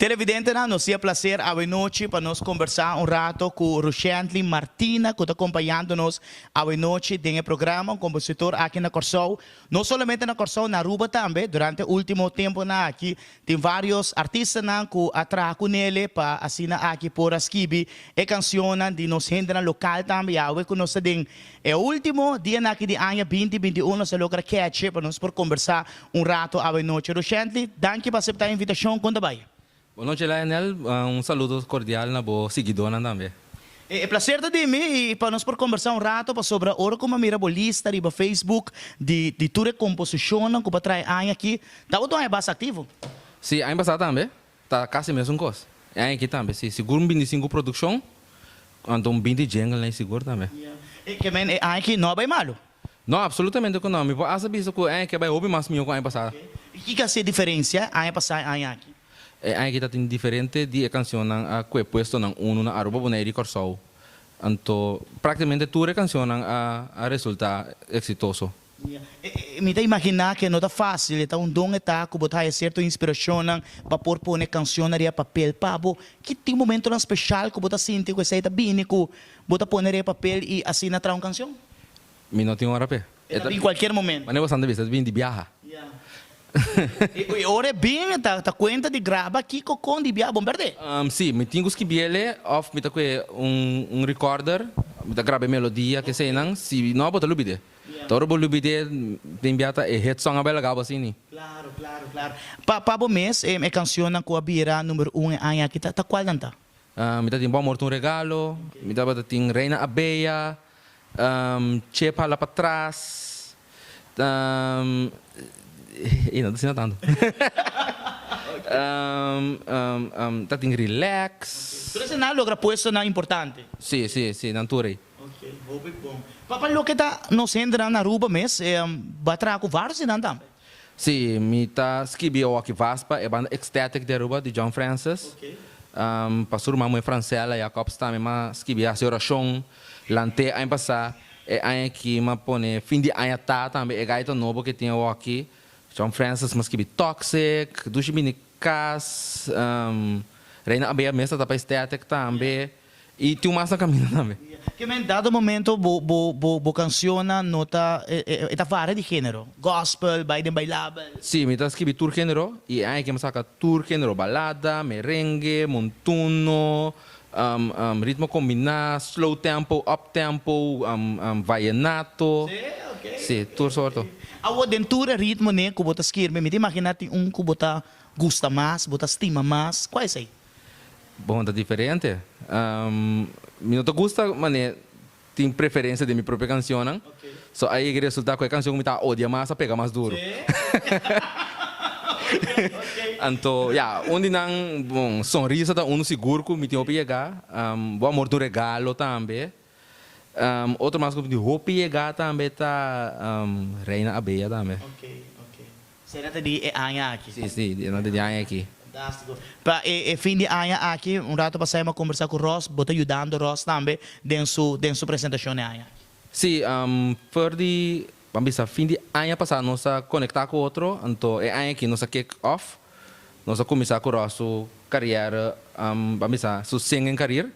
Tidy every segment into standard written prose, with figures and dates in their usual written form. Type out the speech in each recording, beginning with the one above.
Televidentenan, nos tin e placer awe nochi pa nos conversa un rato cu Rushendly Martina cu ta acompañando nos awe nochi den e programa, un compositor aki na Corsou. No solamente na Corsou, na Aruba tambe. Durante ultimo temponan aki tin varios artistanan cu a traha cu nele pa asina aki por a skibi e cancionnan di nos hendenan local tambe. Y awe cu nos ta den e ultimo dianan aki di aña 2021 nos a logra catche pa nos por conversa un rato awe nochi. Rushendly, danki pa acepta e invitacion. Con ta bay? Bon nochi Lionel, un saludo cordial na bo siguidornan tambe. E placer ta di mi y pa nos por conversa un rato pasobra ora cu mi a mira bo lista riba Facebook di di tur e composicionnan cu bo a trae aña aki, tabata un aña basta activo. Si, aña pasa tambe ta casi mesun cos. E aña aki tambe, si. Sigur un 25 produccion, anto un 20 jinglenan sigur tambe. E ke men e aña aki no a bay malo? No, absolutamente cu no. Mi por hasta bisa cu e aña aki a bay hopi mas miho cu aña pasa. Y kiko a ser diferencia aña pasa y aña aki? E aña aki ta tin diferente di e cancionnan a cu e puestonan uno na Aruba, Bonaire y Corsou. Anto practicamente tur e cancionnan a a resulta exitoso. Mi ta imagina cu no ta facil, e ta un don e ta cu bo ta haya cierto inspiracionnan pa por pone cancionnan riba papel. Pa bo, ki tin momentonan special cu bo ta sinti cu esey ta bini cu bo ta pone riba papel y asina traha un cancion? Mi no tin ora p'e. E ta bin cualkier momento. Manera bo santa bisa, e ta bin di biaha. Y ora e bin, ta cuenta di graba kico con di biaha, bon berde? Si, mi tin cu skibiele of mi ta cue un recorder, mi ta graba e melodia, keseynan. Si no, bo ta lubid'e. Ta ora bo lubid'e, den biaha ta e hit song a bai laga bo asini. Claro, claro, claro. Pa bo mes, e cancionnan cu a bira number un e aña aki, ta cualnan ta? Mi ta tin Bo amor ta un regalo, mi tabata tin Reina Abeya, Che pala pa tras, y no ta asina tanto. Ta tin Relax. Tur esnan a logra puestonan importante. Si, si, si, nan tur ei. Ok, hopi bon. Pa loke ta nos hendenan na Aruba mes, bo a traha ku varios di nan tambe. Sí, mi ta skibi awaki vast pa e banda Ecstatic di Aruba di John Francis. Pa su ruman muhé Francella Jacobs tambe m'a skibi hasi orashon lant'é aña pasá. E aña aki m'a pone fin di aña ta tambe e gaita nobo ke tin awaki. John Francis m'a skibi Toxic, Dushi Bini Kas, Reina Abea mes ta ta pa Ecstatic tambe. Y tin un mas na camino tambe. Ke men dado momento bo bo bo bo cancionnan no ta e ta varia di genero? Gospel, bai den bailabel? Sí, mi ta skibi tur genero y e aña aki mi a saca tur genero, balada, merengue, montuno, ritmo combina, slow tempo, up tempo, vallenato. Sí, ok. Sí, tur sorto. Awor den tur e ritmonan cu bo ta skirbi, mi ta imagina tin un cu bo ta gusta mas, bo ta stima mas, cua esey? Bon, ta diferente. Mi no ta gusta manera tin preferencia den mi propio cancionnan. So a yega e resulta cu e cancion cu mi ta odia mas a pega mas duro. Anto, ya, un di nan, bon, Sonrisa ta uno sigur cu mi tin hopi yega. Bo amor ta un regalo tambe. Otro mas cu mi tin hopi yega tambe ta Reina Abeya tambe. Sera ta di e aña aki. Sí, sí, e nan ta di aña aki. Fantástico. Pa e e fin di aña aki, un rato pasá mi a kombersá ku Ross, bo ta yudando Ross tambe den su den su presentashon e aña aki. Sí, for di, ban bisa, fin di aña pasá nos a konektá ku otro, anto e aña aki nos a kick off, nos a kuminsá ku Ross su kariera, ban bisa, su singing career.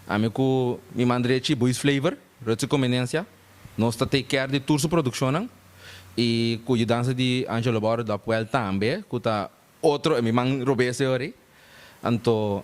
Ami ku mi man drechi Buis Flavor, Rutsi Comenencia, nos ta take care di tur su produccionnan y cu yudansa di Angelo Bauer Dopwell tambe cu ta otro e mi man robes e ora ey. Anto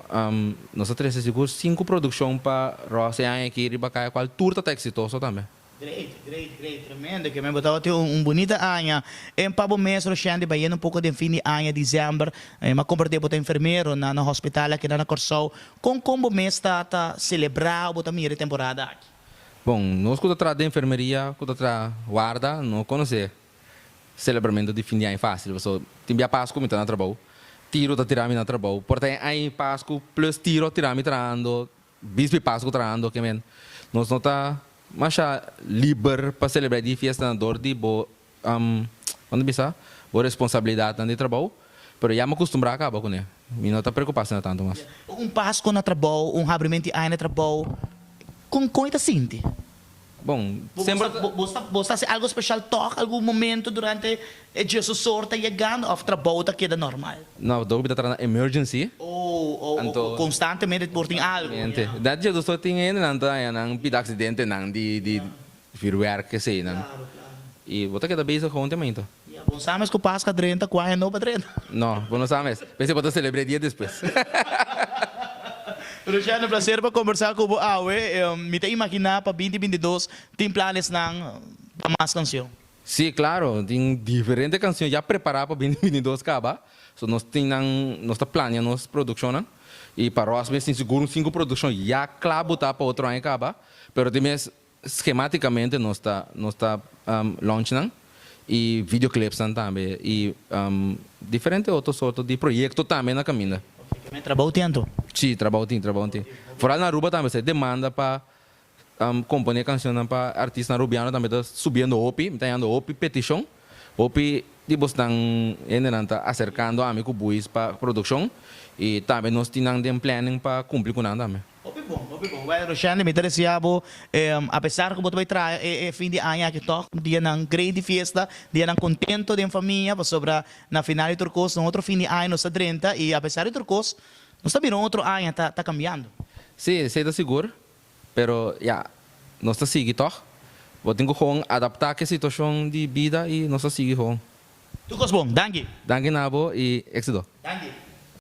nos a trece sigur cinco produccion pa Ross e aña aki riba caya cual tur ta ta exitoso tambe. Great, great, great, tremendo ke men bo tabatin un bunita aña. En pa bo mes Roshandy bayendo un poko den fin di aña december, mi a komprende bo ta enfermero na na hospital aki na Kòrsou. Kon kon bo mes ta ta selebrá o bo ta mira e temporada aki? Bon, nos ku ta traha den enfermeria, ku ta traha warda, no konosé selebramentu di fin di aña fásil, pasobra tin bia Pasku mi ta na trabou, tiro ta tira mi na trabou, por ta e aña Pasku plus tiro a tira mi trahando, Bispi Pasku trahando ke men nos no ta masha liber pa selebrá di fiestanan dor di bo kon ta bisa bo responsabilidatnan di trabou pero ya mi a kustumbrá kaba kuné mi no ta preokupá asina tantu mas. Un Pasku na trabou un habrimenti aña na trabou kon kon e ta sinti? Bon semper ta. Bo ta bo ta hasi algu speshal tòg algun momento durante e dje su sor ta yegando òf trabou ta keda normal? No dor mi ta traha na emergency. Anto constantemente por tin algo. Dat je dus tin hendenan ta haña nan pida accidentenan di di vuurwerk eseinan. Y bo ta keda bezig gewoon te mainta. Ya, bo no sa mes cu Pasca drenta cu aña nobo a drenta. No, bo no sa mes. P'esei bo ta celebr'é dia despues. Luciano, placer pa conversa cu bo awe. Mi ta imagina pa 2022 tin planesnan pa mas cancion. Sí, claro. Tin diferente cancion ya prepara pa 2022 caba. So nos tin nan, nos ta plania nos produccionnan. Y pa Ross mes tin sigur un cinco produccion ya cla bota pa otro aña caba. Pero tin mes schematicamente nos ta nos ta launch nan y videoclipsnan tambe y diferente otro sorto di proyecto tambe na caminda. Ok, men trabou tin anto? Sí, trabou tin, trabou tin. Vooral na Aruba tambe sa e demanda pa compone cancionnan pa artistanan Arubiano tambe ta subiendo hopi, mi ta hañando hopi peticion, hopi di bosnan hendenan ta acercando ami cu Buis pa produccion y tambe nos tin nan den planning pa cumpli cu nan tambe. Hopi bon, hopi bon. Well, Roshandy, mi ta desea bo, apesar cu bo ta bay traha e fin di aña aki toch, dianan grei di fiesta, dianan contento den famia, pasobra na final di tur cos, un otro fin di aña nos ta drenta y apesar di tur cos, nos ta bira un otro aña ta ta cambiando. Sí, esey ta sigur, pero ya, nos ta sigui toch. Bo tin cu gewoon adapta cu e situacion di bida y nos ta sigui gewoon. Tur cos bon. Danki. Danki na bo y exito. Danki.